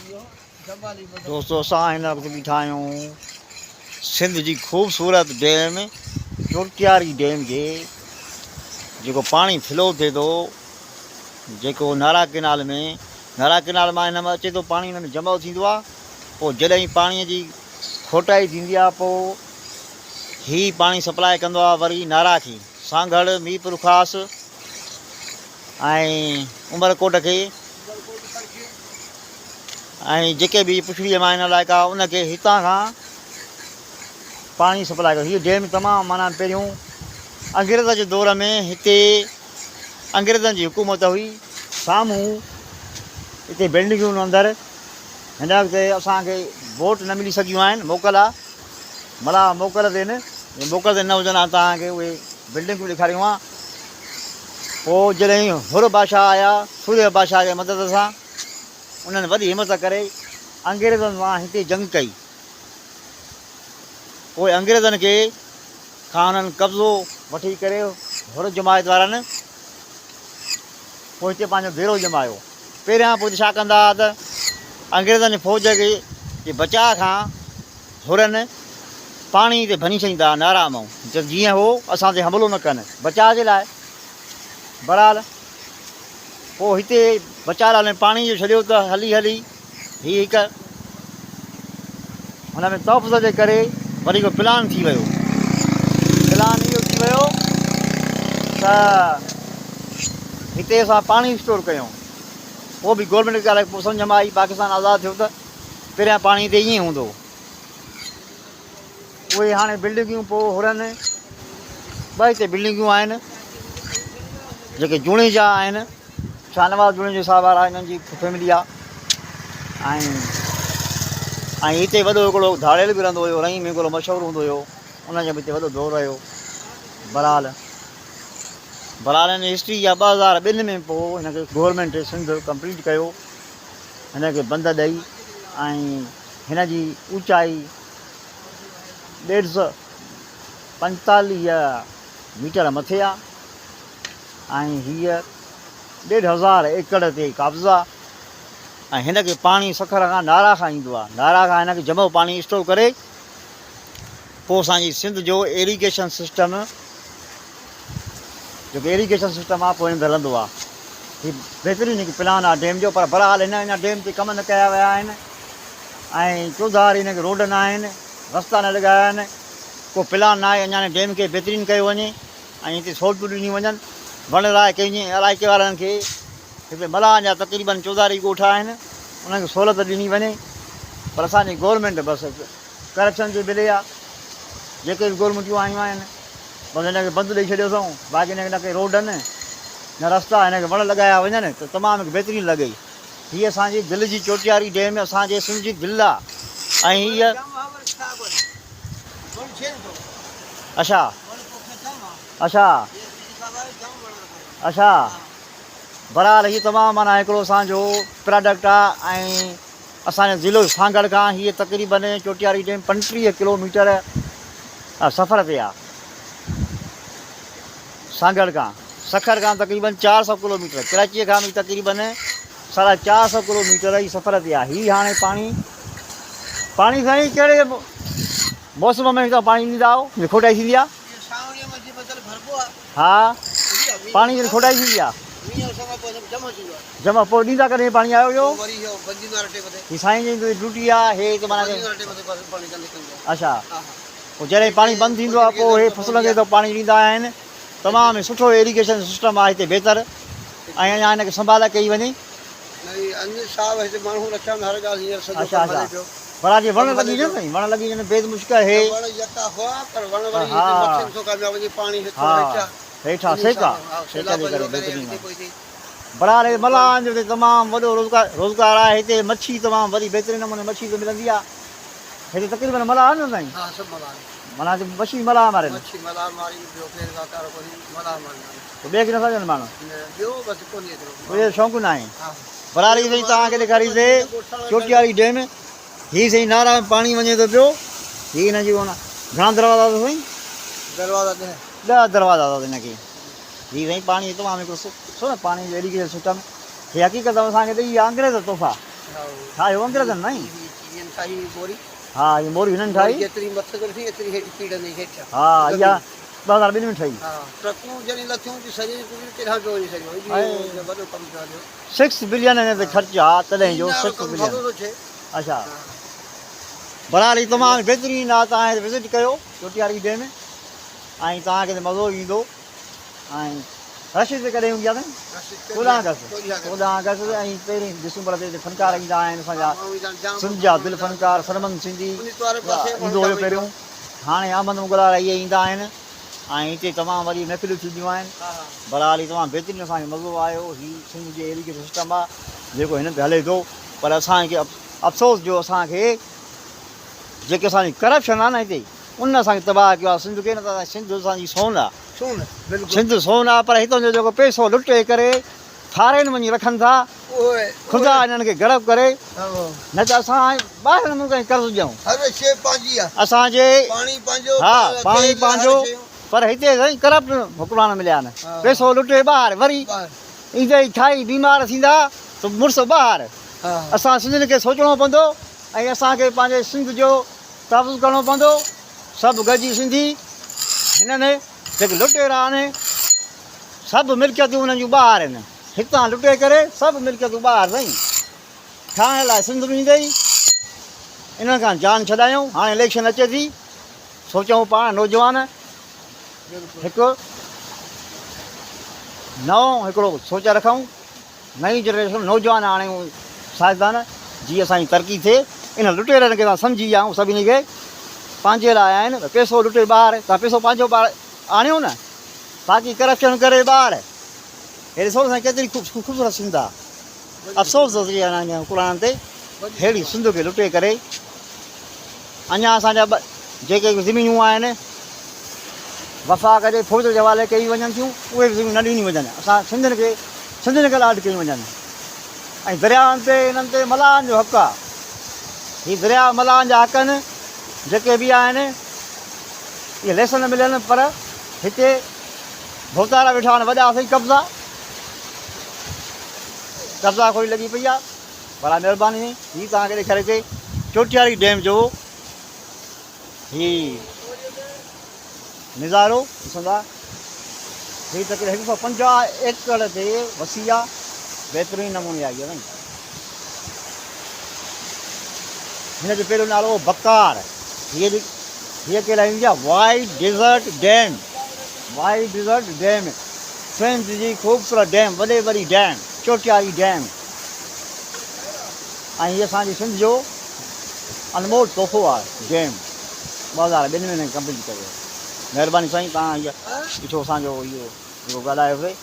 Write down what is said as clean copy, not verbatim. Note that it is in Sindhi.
دوستو اسان هن وقت بيٺا آهيون سنڌ جي خوبصورت ڊيم چوٽياري ڊيم جي جيڪو پاڻي فلو ٿئي ٿو جيڪو نارا ڪينال ۾ نارا ڪينال مان هن ۾ اچي ٿو پاڻي هن ۾ جمع ٿيندو آهي پوء جڏهن پاڻي جي کوٽائي ٿيندي آهي پوء هي پاڻي سپلاء ڪندو آهي وري نارا کي سانگهڙ ميرپورخاص ۽ عمرڪوٽ کي ۽ جيڪي به پڇڙيء مان آهن علائقا ان کي هتان کان پاڻي سپلاء ڪيو. هيء ڊيم تمام معنيٰ پهريون انگريز جي دور ۾ هتي انگريزن جي حڪومت هئي. سامهون هتي بلڊنگون اندر هن وقت اسان کي بوٽ نه ملي سگهيون آهن موڪل آ ملاح موڪل تي آهن جي موڪل تي نه هجن ها توهان کي اهي بلڊنگون ڏيکاريون ها. پوء جڏهن حر بادشاهه آيا سورهيه بادشاهه جي مدد سان انهن وڏي همت ڪري انگريزن سان هتي جنگ ڪئي. پوء انگريزن کي کان انهن قبضو وٺي ڪري حر جماعت وارن پوء هتي پنهنجو ديرو ڄمايو. پهريان پوء ڇا ڪندا ها ته انگريزن جي فوج کي جي بچاء کان حرن پاڻي تي ڀڃي ڇڏيندا ها نعرا مئون ته جيئن هو اسان تي حملو نه ڪن بچاء جي لاء. بهرحال پوء هتي بچاء لاء پاڻي جو ڇڏيو ته هلي هلي هي هڪ هن ۾ تحفظ جي ڪري وري هڪ پلان ٿي ويو. پلان اهو ٿي ويو ته هتي اسان پاڻي اسٽور ڪيون. پوء به گورنمينٽ کي ڳالهه پوء سمجهه ۾ آئي پاڪستان آزاد ٿيو ته پهريان پاڻي هتي ائين هوندو هو. اهي هاڻي بلڊنگيون پوء هرن ٻه هتي بلڊنگيون آهن جيڪي جوڻيجا آهن شاهنواز جوڻيجو صاحب وارا انهن جي فيملي آ ۽ ۽ هتي وڏو هڪڙو ڌاڙيل به رهندو هيو رحيم هڪڙو مشهور هوندو هيو ان جو به هتي وڏو دور رهيو بهرحال بهرحال هن هسٽري يا 2002 ۾ پوء هن کي گورنمينٽ سنڌ ڪمپليٽ ڪيو هن کي بند ڏئي ۽ هن جي اوچائي ڏيڍ سو پنجتاليهه ميٽر مٿي آ ۽ هيء ڏيڍ هزار ايڪڙ تي قابض آ ۽ هن کي پاڻي سکر کان نارا کان ايندو آ. نارا کان هن کي جمع پاڻي اسٽور ڪري پوء اسان جي سنڌ جو ايريگيشن سسٽم جيڪو ايريگيشن سسٽم آ پوء هن تي هلندو آ. هي بهترين هڪ پلان آ ڊيم جو پر بهرحال هن اڃا ڊيم تي ڪم نه ڪيا ويا آهن ۽ چوڌاري هن کي روڊ نه آهن رستا نه لڳايا آهن ڪو پلان نه آهي اڃا هن ڊيم کي بهترين ڪيو وڃي ۽ هتي سهولتون ڏنيون وڃن وڻ راء ڪئي وڃي علائقي وارن کي هتي ملاحن جا تقريبن چوڌاري ڳوٺ آهن انهن کي سهولت ڏني وڃي پر اسان جي گورنمينٽ بس ڪرپشن جي بلي آ جيڪي به گورنمينٽون آيون آهن بس هن کي بند ڏئي ڇڏيو اٿئون باقي هن کي نه ڪي روڊ آهن نه رستا هن کي وڻ لڳايا وڃن ته تمام هڪ بهترين لڳي هي اسان جي دل جي چوٽياري ڊيم اسان جي سنڌ جي دل آ ۽ هي اڇا اڇا اڇا بھرحال هي تمام معنيٰ هڪڙو اسان جو پراڊڪٽ آ ۽ اسان جي ضلعو سانگهڙ کان هيء تقريبن چوٽياري ڊيم 35 ڪلوميٽر سفر تي آ. سانگهڙ کان سکر کان تقريبن 400 ڪلوميٽر، ڪراچيء کان به تقريبن 450 ڪلوميٽر هي سفر تي آ. هي هاڻي پاڻي پاڻي سائين ڪهڙي موسم ۾ هتان پاڻي ڏيندا آهيو؟ کوٽائي ٿيندي آ؟ ها پاڻي جڏهن کوٽائي ٿيندي آ جمع پوء ڏيندا ڪڏهن پاڻي آيو اهو هي سائين جن جي ڊيوٽي آ هي ته معنيٰ اڇا پوء جڏهن پاڻي بند ٿيندو آ پوء هي فصلن کي ته پاڻي ڏيندا آهن تمام سٺو ايريگيشن سسٽم آ هتي بهتر ۽ اڃا هن کي سنڀال ڪئي وڃي. اڇا اڇا پر جي وڻ لڳي وڃن سائين وڻ لڳي وڃن بيد مشڪ هي ها ها هيٺ آ سيڪ آ سيڪ جي ڪري بهترين آ برحال هي ملاحن جو هتي تمام وڏو روزگار روزگار آهي هتي مڇي تمام وڏي بهترين نموني مڇي ته ملندي آ هتي تقريبن ملاح آهن نه سائين ها سڀ ملاح آهن معنيٰ هتي مڇي ملاح مارين مڇي ملاح مارين ٻيو ڪير ڪا ڪار ڪونهي ملاح مارين پوء ٻئي کي نٿا ڏين ماڻهو نه ٻيو بس ڪونهي ايترو ٻيو شوق ناهي برحال هي سائين توهان کي ڏيکاريسي چوٽياري ڊيم هي سائين نارا ۾ پاڻي وڃي ٿو پيو هي هن جي گهڻا دروازا اٿس سائين؟ دروازا ڏهه. ڏهه دروازا اٿس هن کي. هي سائين پاڻي تمام هڪڙو سٺو نه پاڻي جو ايريگيشن سسٽم هي حقيقت اسان کي ڏئي ويا انگريز تحفا. ٺاهيو انگريزن نه ها هي موري هنن ٺاهي جيتري مٿي ٿي ايتري هيٺ پيڙندي هيٺ. ها اها 2002 ۾ ٺهي. ها ٽرڪون جڏهن لٿيون ته سڄي پوري ڪيڏانهن پيو وڃي سڄو ايڏو وڏو ڪم پيو هليو. سڪس بلين هن تي خرچ آ تڏهن جو سڪس بلين. اڇا بھرحال هي تمام بهترين آ توهان هتي وزٽ ڪيو چوٽياري ڊيم ۽ توهان کي مزو ايندو ۽ رش هتي ڪڏهن هوندي آ سائين؟ 14 آگسٽ 14 آگسٽ ۽ پهرين ڊسمبر تي هتي فنڪار ايندا آهن اسان جا سنڌ جا دل فنڪار سرمند سنڌي ايندو هيو پهريون هاڻي احمد مغل وارا اهي ايندا آهن ۽ هتي تمام وڏي محفلون ٿينديون آهن. بھرحال هي تمام بهترين اسان کي مزو آيو. هي سنڌ جي ايريگيشن سسٽم آ جيڪو هنن تي هلي ٿو پر اسان کي افسوس جو اسان کي جيڪي اسان جي ڪرپشن آ نه هتي ان اسان کي تباهه ڪيو آ سنڌ کي نه ته سنڌ اسان جي سون آ سنڌ سون آ پر هتان جو جيڪو پيسو لٽي ڪري فارين وڃي رکن ٿا خدا انهن کي غرق ڪري نه ته اسان ٻاهرين ملڪن کي قرض ڏيون اسان جي ها پاڻي پنهنجو پر هتي سائين ڪرپٽ حڪمران مليا آهن پيسو لٽي ٻاهر وري ايندي ئي کائي بيمار ٿيندا ته مڙس ٻاهر اسان سنڌين کي سوچڻو پوندو ۽ اسان کي پنهنجي سنڌ جو تحفظ ڪرڻو پوندو سڀ گڏجي سنڌي هنن جيڪي لٽيرا آهن سڀ ملڪيتون انهن جون ٻاهر آهن. هتان لٽي ڪري سڀ ملڪيتون ٻاهر سائين. ٺاهڻ لاء سنڌ ۾ ايندي ئي انهن کان جان ڇڏايون. هاڻي اليڪشن اچي ٿي سوچون پاڻ نوجوان هڪ نئون هڪڙو سوچ رکون نئين جنريشن نوجوان آڻيون سائنسدان جي اسان جي ترقي ٿئي انهن لٽيرن کي اسان سمجهي ويا آهيون سڀني کي پنهنجي لاء آهن پيسو لٽي ٻاهر تان پيسو پنهنجو ٻاهر آڻيو نه باقي ڪرپشن ڪري ٻاهر هي ڏسو نه سائين ڪيتري خوبصورت سنڌ آ افسوس ٿو ٿئي هنن حڪمرانن تي ههڙي سنڌ کي لٽي ڪري اڃا اسان جا جيڪي زمينون آهن وفاق جي فوج جي حوالي ڪيون وڃن ٿيون اهي به زمينون نه ڏنيون وڃن اسان سنڌين کي سنڌين کي ڏاڍ ڪيون وڃن ۽ درياهن تي انهن تي ملاحن جو حق آ هي درياهه ملاحن جا حق آهن جيڪي به آهن اهي ليسن ملن پر هتي ڀوتارا ويٺا آهن وڏا سائين قبضا قبضا خوري لڳي پئي آ ڀلا مهرباني هي توهان کي ڏيکاري تي چوٽياري ڊيم جو هي نظارو ڏسندا هي تقريبا هڪ سو پنجاهه ايڪڙ تي وسيع آ بهترين نموني آئي آ سائين هن جو پهريون نالو هو بڪار. هيء هيء ڪهڙا ايندي آهي white desert dam white desert dam Sindh جي خوبصورت ڊيم وڏي وڏي ڊيم چوٽياري ڊيم ۽ هي اسان جي سنڌ جو انمول تحفو آهي ڊيم 2002 ۾ هن ڪمپليٽ ڪيو مهرباني سائين تان هيء ڏٺو اسان جو اهو جيڪو ڳالهايو سي.